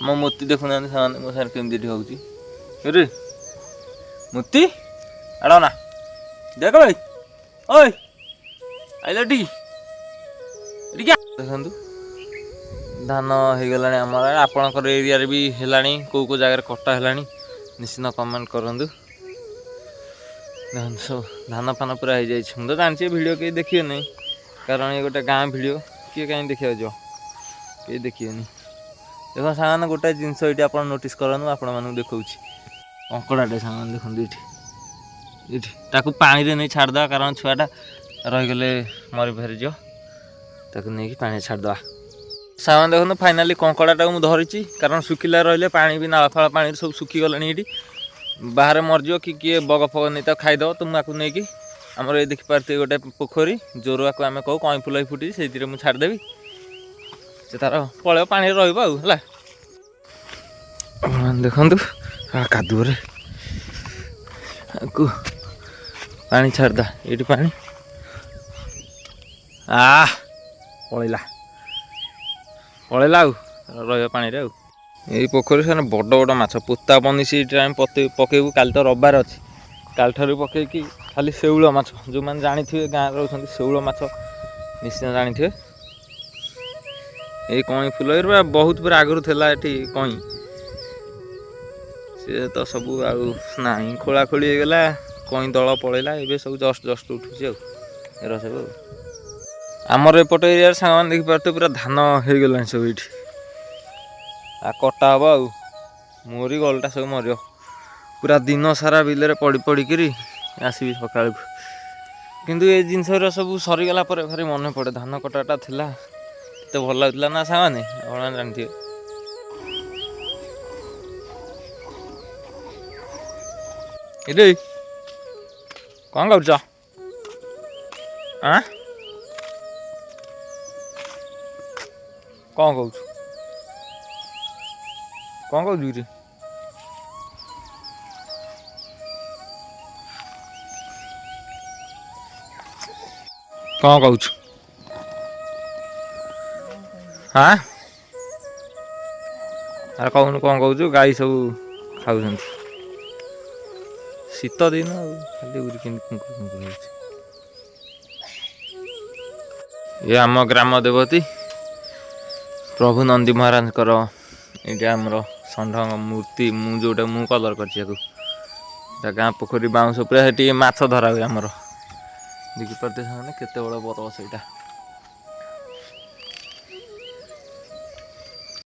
ଆମ ମୋତି ଦେଖୁନାହାନ୍ତି ସେମାନେ ମୋ ସାଙ୍ଗରେ କେମିତି ଏଠି ହେଉଛି। ରେ ମୋତି ଆଡ଼ ନା ଦେଖ ଭାଇ, ଓଇ ଆଇଲ ଏଠିକି ଏଠିକି। ଦେଖନ୍ତୁ, ଧାନ ହେଇଗଲାଣି ଆମର। ଆପଣଙ୍କର ଏରିଆରେ ବି ହେଲାଣି, କେଉଁ କେଉଁ ଜାଗାରେ କଟା ହେଲାଣି, ନିଶ୍ଚିନ୍ତ କମେଣ୍ଟ କରନ୍ତୁ। ଦେଖନ୍ତୁ, ସବୁ ଧାନ ଫାନ ପୁରା ହେଇଯାଇଛି। ମୁଁ ତ ଜାଣିଛି ଭିଡ଼ିଓ କେହି ଦେଖିବେ ନାହିଁ, କାରଣ ଏ ଗୋଟେ ଗାଁ ଭିଡ଼ିଓ, କିଏ କାହିଁ ଦେଖିବାକୁ ଯିବ? କେହି ଦେଖିବେନି। ଦେଖ ସାଙ୍ଗମାନେ, ଗୋଟେ ଜିନିଷ ଏଇଠି ଆପଣ ନୋଟିସ୍ କରନ୍ତୁ, ଆପଣମାନଙ୍କୁ ଦେଖାଉଛି। କଙ୍କଡ଼ାଟେ ସାଙ୍ଗମାନେ ଦେଖନ୍ତୁ ଏଇଠି ଏଇଠି। ତାକୁ ପାଣିରେ ନେଇ ଛାଡ଼ିଦେବା, କାରଣ ଛୁଆଟା ରହିଗଲେ ମରି ଫେରିଯିବ। ତାକୁ ନେଇକି ପାଣିରେ ଛାଡ଼ିଦେବା। ସାଙ୍ଗମାନେ ଦେଖନ୍ତୁ, ଫାଇନାଲି କଙ୍କଡ଼ାଟାକୁ ମୁଁ ଧରିଛି, କାରଣ ଶୁଖିଲା ରହିଲେ ପାଣି ବି ନାଳ ଫାଳ ପାଣିରେ ସବୁ ଶୁଖିଗଲାଣି, ଏଇଠି ବାହାରେ ମରିଯିବ କି କିଏ ବଗ ଫଗ ନେଇ ତାକୁ ଖାଇଦେବ। ତ ମୁଁ ଆକୁ ନେଇକି ଆମର ଏଇ ଦେଖିପାରୁଥିବେ ଗୋଟେ ପୋଖରୀ, ଜୋରୁଆକୁ ଆମେ କହୁ, କଇଁ ଫୁଲ ଫୁଟିଛି, ସେଇଥିରେ ମୁଁ ଛାଡ଼ିଦେବି। ସେ ତାର ପଳେଇବ, ପାଣିରେ ରହିବ ଆଉ। ହେଲା, ଆପଣମାନେ ଦେଖନ୍ତୁ, କାଦୁଅରେ ଆକୁ ପାଣି ଛାଡ଼ିଦା। ଏଇଠି ପାଣି ଆ ପଳେଇଲା ପଳେଇଲା, ଆଉ ରହିବ ପାଣିରେ। ଆଉ ଏଇ ପୋଖରୀ ସେମାନେ ବଡ଼ ବଡ଼ ମାଛ, ପୋତା ବନିଶୀ ଏଇଠି ଆମେ ପକେଇବୁ। କାଲି ତ ରବିବାର ଅଛି, କାଲିଠାରୁ ପକେଇକି ଖାଲି ଶେଉଳ ମାଛ। ଯେଉଁମାନେ ଜାଣିଥିବେ, ଗାଁରେ ରହୁଛନ୍ତି, ଶେଉଳ ମାଛ ନିଶ୍ଚୟ ଜାଣିଥିବେ। ଏଇ କଇଁ ଫୁଲ ପୁରା ବହୁତ ପୁରା ଆଗରୁ ଥିଲା ଏଠି କଇଁ, ସେ ତ ସବୁ ଆଉ ନାହିଁ, ଖୋଳା ଖୋଳି ହେଇଗଲା, କଇଁ ଦଳ ପଳେଇଲା। ଏବେ ସବୁ ଜଷ୍ଟ ଜଷ୍ଟ ଉଠୁଛି ଆଉ ଏରା ସବୁ। ଆଉ ଆମର ଏପଟ ଏରିଆରେ ସାଙ୍ଗମାନେ ଦେଖିପାରୁଥିବେ, ପୁରା ଧାନ ହେଇଗଲାଣି ସବୁ ଏଇଠି, ଆଉ କଟା ହବ। ଆଉ ମୋରି ଗଲଟା ସବୁ ମରିବ। ପୁରା ଦିନ ସାରା ବିଲରେ ପଡ଼ି ପଡ଼ିକିରି ଆସିବି ସକାଳକୁ। କିନ୍ତୁ ଏ ଜିନିଷଗୁରା ସବୁ ସରିଗଲା ପରେ ଭାରି ମନେ ପଡ଼େ, ଧାନ କଟାଟା ଥିଲା କେତେ ଭଲ ଲାଗୁଥିଲା ନା ସାଙ୍ଗମାନେ? ଆପଣମାନେ ଜାଣିଥିବେ। ଏରେ କ'ଣ କରୁଛ? ଆଁ, କ'ଣ କହୁଛୁ? କ'ଣ କହୁଛୁ କିରେ? କ'ଣ କହୁଛୁ? ହଁ, ଆରେ କହୁନୁ, କ'ଣ କହୁଛୁ? ଗାଈ ସବୁ ଖାଉଛନ୍ତି। ଶୀତ ଦିନ ଆଉ ଖାଲି ଉରି କେମିତି କୁଙ୍କୁ କୁଙ୍କୁ ହେଉଛି। ଇଏ ଆମ ଗ୍ରାମ ଦେବତୀ ପ୍ରଭୁ ନନ୍ଦୀ ମହାରାଜଙ୍କର ଏଇଟା ଆମର ଷଣ୍ଢଙ୍କ ମୂର୍ତ୍ତି, ମୁଁ ଯେଉଁଟା ମୁଁ କଲର୍ କରିଛି ଆକୁ। ଏଇଟା ଗାଁ ପୋଖରୀ ବାଉଁଶ, ପୁରା ସେଠି ମାଛ ଧରା ହୁଏ ଆମର। ଦେଖିପାରୁଥିବେ ସେମାନେ କେତେ ବଡ଼ ବର ସେଇଟା।